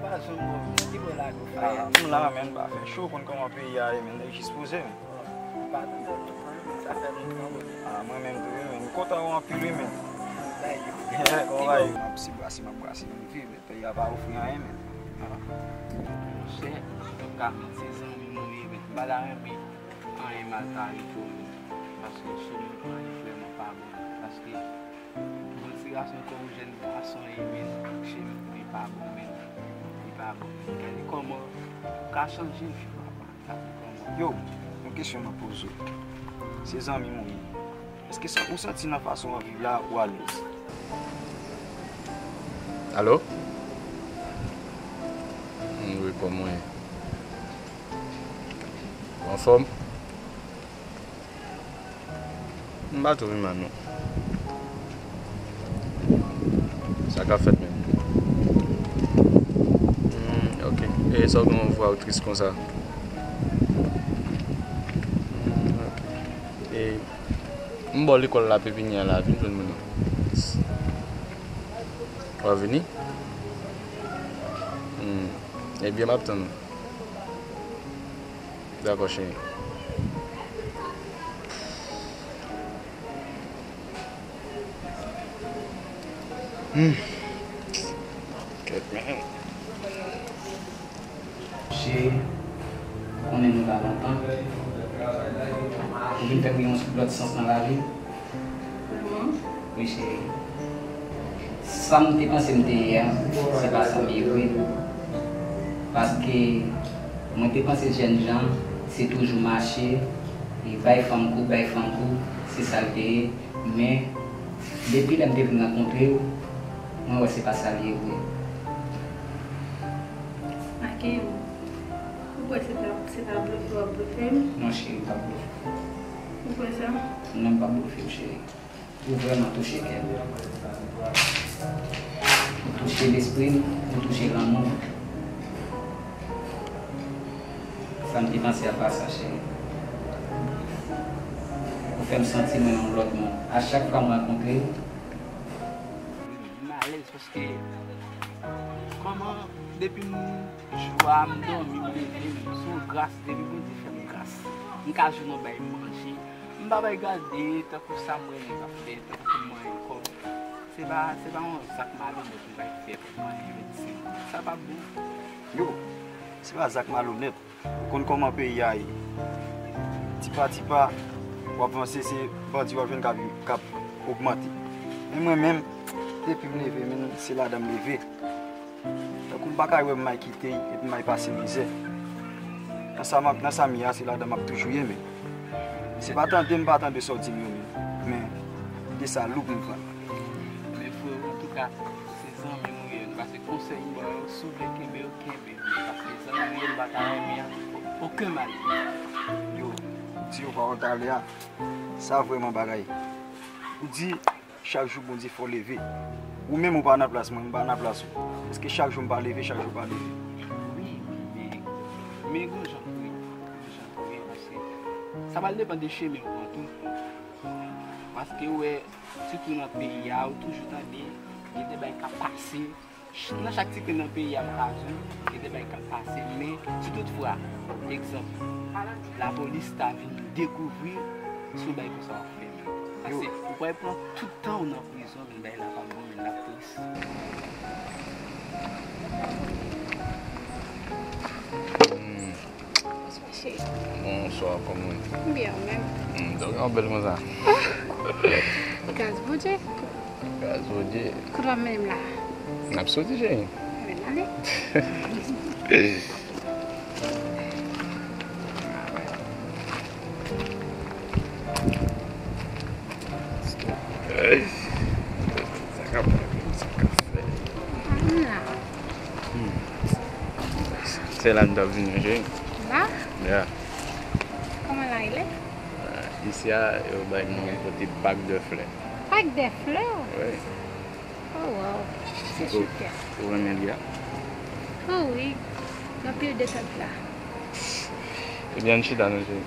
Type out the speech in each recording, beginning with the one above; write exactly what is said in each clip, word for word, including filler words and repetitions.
Pa janm wè w, ki bò lage w frè? Ah, m la, men, pa fè cho, konn kòman peyi a ye, men, nèg jis poze, men. Ou pa tande lontan, men sa fè lontan, wi. Ah, mwen menm tou, wi, men, m kontan wè w anpil, wi, men. Bay yo. Kòman bay yo? M ap se brase, m ap brase, m rive, men. Peyi a pa ofri anyen, men. Ah. Monchè, m p ap ka manti, se zanmi m ou ye, men. M pa ta renmen anyen mal ta rive w, men. Paske chemine w pran li vrèman pa bon, men. Paske yon ti gason kòm ou, jèn gason ye, men, chemine w pran li pa bon, men. Li pa bon, men. Gade kòman ou ka chanje vi, papa. Gade kòman. Yo, yon kesyon m ap poze w. Se zanmi m ou ye. Èske sa, ou santi nan fason w ap viv la, ou alèz? Alo? Mm, wi, kòman w ye? Ou anfòm? M pa twò pi mal, non. Sa k ap fèt menm? Mm, ok. E sa w gen yon vwa ou tris konsa? Mm, ok. E m bò lekòl la, Pepini a la, vin jwenn mwen non. W ap vini? Hmm. Ebyen, m ap tann ou. Dakò, cheri. Hmm. Kèt, men. Cheri, ou konnen nou la lontan. Ou vin fè m gen yon lòt sans nan lavi. Vrèman? Wi, cheri. Sa m te panse m te ye a, se pa sa m ye vre. Paske mwen te panse jènjan, se toujou mache, e bay fanm kou, bay fanm kou, se sa l te ye. Men, depi lè m te vin rankontre w, mwen wè se pa sa l ye vre. Ake, ou kwè se pa, se pa blofe w ap blofe m? Non, cheri, m p ap blofe w. Ou kwè sa? Non, m p ap blofe w, cheri. Ou vrèman touche kè m. Ou touche lespri m, ou touche lanmou m. Sa m te panse a pa sa, cheri. Ou fè m santi mwen yon lòt moun. A chak fwa m rankontre w, m alèz paske kòman depi m jwa m dòmi, m leve, m sou gras, depi Bondye fè m gras. M ka jwenn yon bay manje. M pa bay gade tankou sa m renmen k ap fè, tankou m manyen kòb. Se pa, se pa yon zak malonèt m bay fè pou m manyen vennsenk goud. Sa pa bon. Yo, se pa zak malonèt. Ou konn kòman peyi a ye. Tipa tipa, w ap vanse, se bandi w ap jwenn k ap, k ap ogmante. Men mwen menm, depi m leve, men se ladan m leve. Tankou m pa ka wè m may kite epi m may pase mizè. Nan sa m ap, nan sa m ye a, se ladan m ap toujou ye, men. Se pa tande m pa tande sa w di m yo, men. Men, de sa louk m pran. Men frè, antouka, se zanmi m ou ye, paske konsèy m ba w yo, si w vle kenbe yo, kenbe. Paske zanmi m ou ye, m pa ta renmen okenn mal. Yo, di yo pawòl talè a, sa vrèman bagay. Ou di, chak jou Bondye fè w leve. Ou menm ou pa nan plas mwen, m pa nan plas ou. Èske chak jou m pa leve, chak jou w pa leve? Wi, wi, men, men gon jan pou ye, gon jan pou ye, paske sa pral depann de chemen w pran tou. Paske ou wè, sitou nan peyi a, ou toujou tande, gen de bagay k ap pase, Ch-, nan chak ti kwen nan peyi a, m ka di w, gen de bagay k ap pase, men si toutfwa, egzanp, lapolis ta vin dekouvri, se yon bagay konsa w ap fè menm. Paske ou pral pran tout tan w nan prizon, men bagay la p ap bon, men l ap tris. Hmm. Bonswa, cheri. Bonswa, kòman w ye? M byen, ou menm? Hmm, donk, yon bèl konsa. Gras Bondye. Gras Bondye. Kote w ap mennen m la? N ap soti, cheri. Anben, n ale. Ey, sa k ap, sa k ap fè? Ann la. Hmm. Se la m t ap vini, cheri. La? Ya. Kòman la rele? Ah, isi a, yo bay non kote Parc des Fleurs. Parc des Fleurs? Wi. Oh, wow. Se super. Ou renmen li a? Oh, wi. Gen anpil detant la. Ebyen, ann chita non, cheri.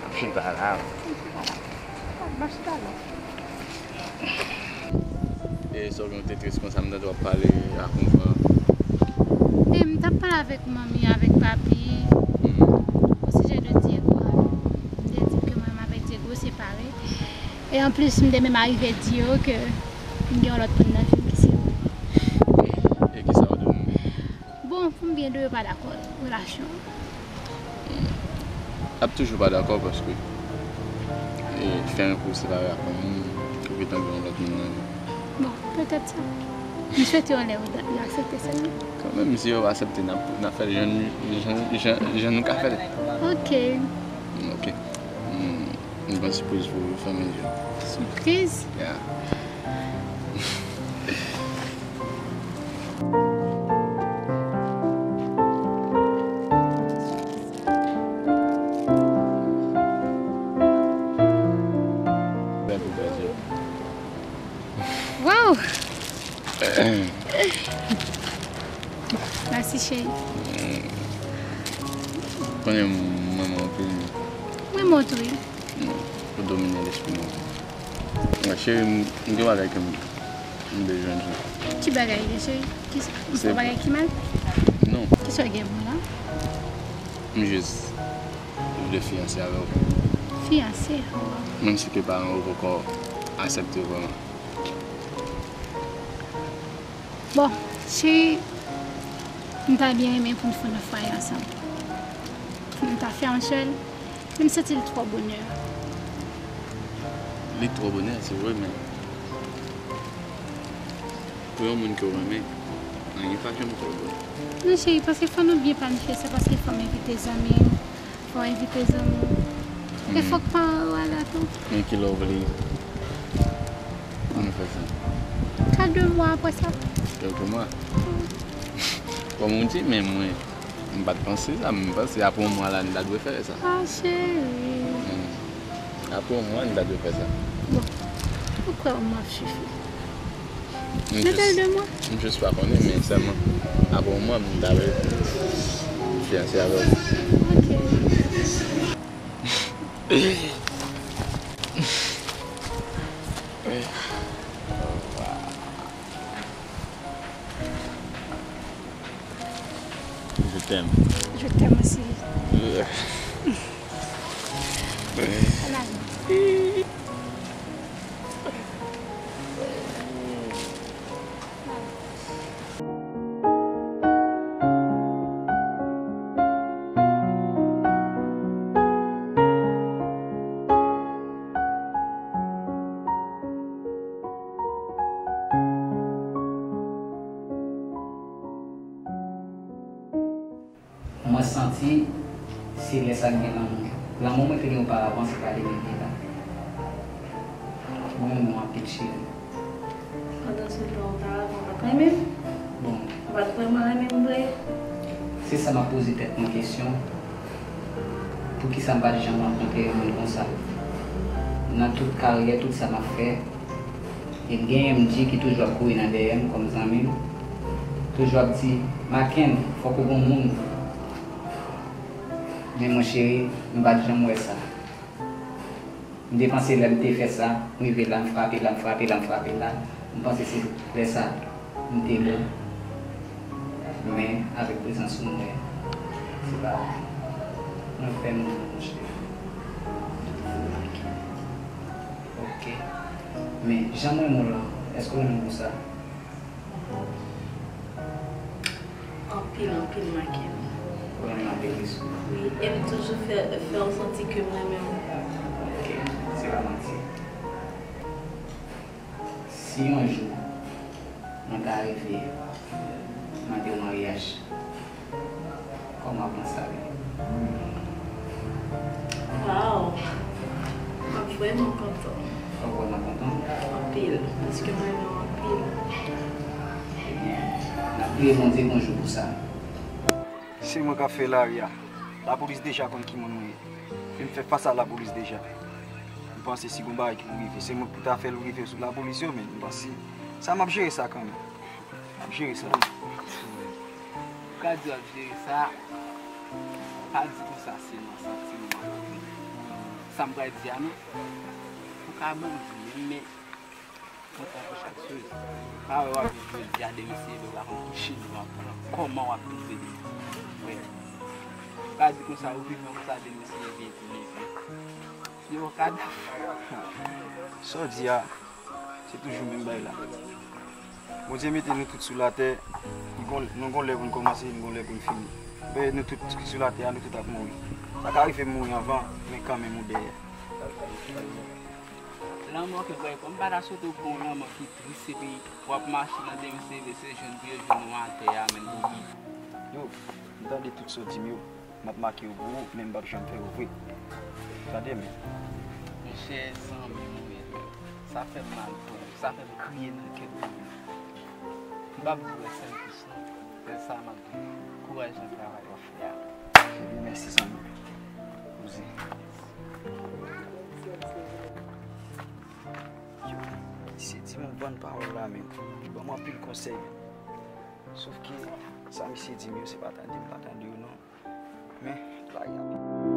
Ann chita la. Ann chita la. Ann chita la. E sa w gen w te tris konsa, m tande w ap pale ak yon van. E m Pale avèk manmi, avèk papi, osijè de Diego a. M te di ke mwen menm avèk Diego separe. E anplis, m te menm arive di yo ke m gen yon lòt moun nan vi m ki se ou. E kisa w di moun? Bon, pou m byen di w, yo pa dakò relasyon an. L ap toujou pa dakò paske e, fè yon kou separe ak yon moun, ou gentan gen yon lòt moun nan vi. Bon, petèt sa. M swete yon lè yo aksepte sèlman. Kanmenm, si yo pa aksepte, n ap, n ap fè l jan, jan, jan, jan nou ka fè l. Ok. Ok. M, m gen sipriz pou ou, fèmen je w. Sipriz? Yeah. Wow! Mèsi cheri. Konnen m renmen w anpil. Mwen renmen w tou wi. Ou domine lespri m. Mwen cheri, m gen bagay ke m bezwen di w. Ki bagay li ye cheri? Ki, m fè yon bagay ki mal? Non. Kisa w gen pou mwen la? M jis vle fiyanse avè w. Fiyanse? Menm si ke paran w poko aksepte vrèman. Bon, cheri, m ta byen renmen pou n fè yon fwaye ansanm. Pou n ta fè yon sèl, men m santi l twò bonè. Li twò bonè, se vre, men pou yon moun ke w renmen, anyen pa janm twò bon. Non cheri, paske fò nou byen planifye sa, paske fò m envite zanmi m, fò w envite zanmi w. E fòk paran yo ale tou. Men kilè w vle pou nou fè sa? Ka de mwa apre sa. Kèlke mwa? Kòm ou di, men mwen, m pa t panse sa, men m panse apre yon mwa la, n ta dwe fè sa. Ah, cheri. Apre yon mwa, n ta dwe fè sa. Bon, ou kwè yon mwa ap sifi? Metel de mwa. M jis pa konnen, men sèlman apre yon mwa, m ta vle fiyanse avè w. Ok. Je t'aime. Je t'aime aussi. Mwen santi se lè sa k gen lanmou. Lanmou mwen te gen oparavan se pa li menm ki la. Mwen renmen w anpil cheri. Pandan se tan oparavan w pa t renmen m? Bon, Ou pa t vrèman renmen m vre? Se sa m ap poze tèt mwen kesyon. Poukisa m pa t janm rankontre yon moun konsa? Nan tout karyè, tout sa m ap fè, e m gen M J ki toujou ap kouri nan dèyè m kòm zanmi m. Toujou ap di, Maken, fòk ou gon moun. Men mwen cheri, m pa t janm wè sa. M te panse lè m te fè sa, m rive la, m frape la, m frape la, m frape la, m panse se lè sa m te bon. Men, avèk prezans ou, m wè se pa vre. Mwen fè nou, monchè. Ok. Men, jan m renmen w lan, èske w renmen m pou sa? Anpil, anpil, Maken. Ou renmen anpil wi. Wi, e m toujou fè, fè w santi ke m renmen w. Ok, se pa manti. Si yon jou mwen ta rive mande w maryaj, kòman w ap pran sa? Waw! M ap vrèman kontan. W ap vrèman kontan? Anpil, paske m renmen w anpil. Ebyen, n ap priye Bondye gon jou pou sa. Se mwen k ap fè lari a. Lapolis deja konn ki moun mwen ye. E m fè fas a lapolis deja. M panse si gon bagay ki pou rive, se mwen k pou ta fè l rive sou lapolis yo, men m panse sa m ap jere sa kanmenm. M ap jere sa. Ou ka di w ap jere sa, pa di konsa se nan santiman w ap jere sa m pral di a non. Ou ka ban m di menm, men kontan pou chak choz. Pa wè w ap viv jodi a, demen se demen w pa konn ki chemen w ap pran, kòman w ap toufe demen. Ka di konsa, ou vivan konsa, demen se leve tou leve. Se yon kadav. Sa w di a, se toujou menm bagay la. Bondye mete nou tout sou latè, nou gon, nou gon lè pou n kòmanse, nou gon lè pou n fini. Men nou tout ki sou latè a, nou tout ap mouri. Sa ka rive m mouri anvan, men kanmenm ou dèyè. Lanmò ke vre, m pa ta swete w pran yon lanmò ki tris, epi w ap mache nan demen se leve, se jwenn pou yo jwenn ou atè a, menm pou li. Yo, m tande tout sa w di m yo. M ap make yo pou ou, men m p ap janm fè yo vre. Tande, men. Monchè, zanmi mwen, sa fè m mal pou ou, sa fè m kriye nan kè m. M p ap di w rès an plis non, men sa m ap di w, kouraj nan travay w ap fè a. Mèsi, zanmi. Kouzen. Yo, misye di m yon bann pawòl la, men. Li ban m anpil konsèy, men. Sòf ke sa misye di m yo, se pa tande m pa tande yo, non. Men, bagay la.